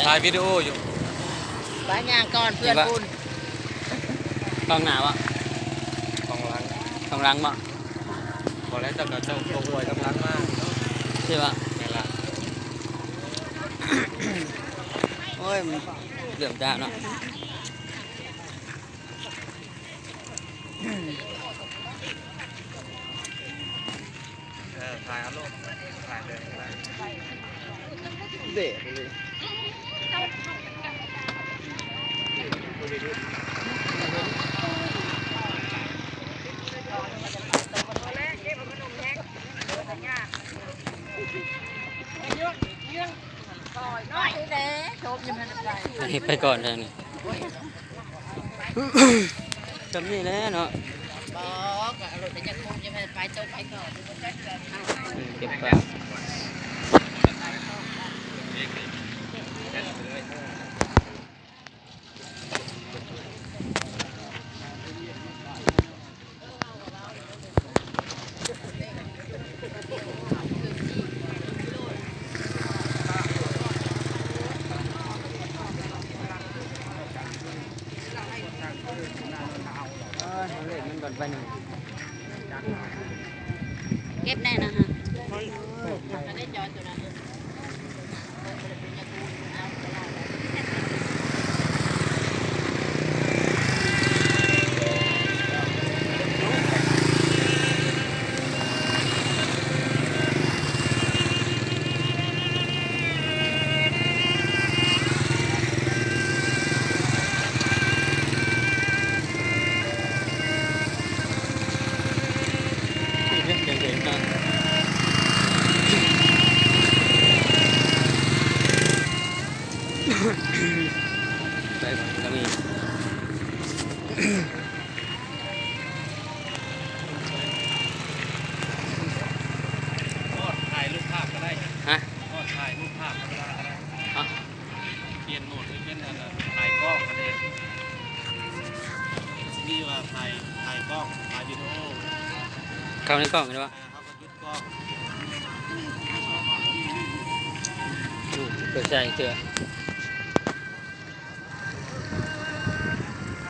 ຖ່າຍວິດີໂອຢູ່. ໄປຍ່າງກ່ອນເພື່ອນພຸ້ນ. ກ້ອງໜ້າບໍ່? ກ້ອງຫຼັງ. ກ້ອງຫຼັງບໍ່? ບໍ່ແລ້ວ ເຈົ້າກໍ ເຈົ້າກໍອວຍກ້ອງຫຼັງມາ. ໃຊ່ບໍ່? ແມ່ນລະ. ໂອ້ຍ ມັນເລີ່ມຈາເນາະ. ເອີ ຖ່າຍເອົາໂລດ ຖ່າຍເລີຍ ເດະເລີຍ. ອັນນີ້ໄປກ່ອນເດີນີ້. ສ່ຳນີ້ແຫຼະເນາະ. ບໍ່ ກໍເອົາລົດໄປຈັກໂມງ ຈະໄປ ໄປໂຕໄປກ່ອນ ເກັບປາ. ເອີ ເອົາເລກມັນກ່ອນໄປໜຶ່ງ. ເກັບແນ່ນະຮະ ບໍ່ໄດ້ຈອດໂຕນັ້ນ. ໄປກ່ອນກໍມີ. ກອດຖ່າຍຮູບພາບກໍໄດ້. ຮະ? ກອດຖ່າຍຮູບພາບທຳມະດາກໍໄດ້. ຮະ? ປ່ຽນໂໝດເປັນອັນ ຖ່າຍກ້ອງກໍໄດ້. ຊິມີວ່າຖ່າຍ ຖ່າຍກ້ອງ ຖ່າຍວິດີໂອ. ເຂົ້າໃນກ້ອງແມ່ນບໍ່? ອ່າ ເຮົາກໍຢຸດກ້ອງ. ອືມ ເປີດໃສ່ເທື່ອ.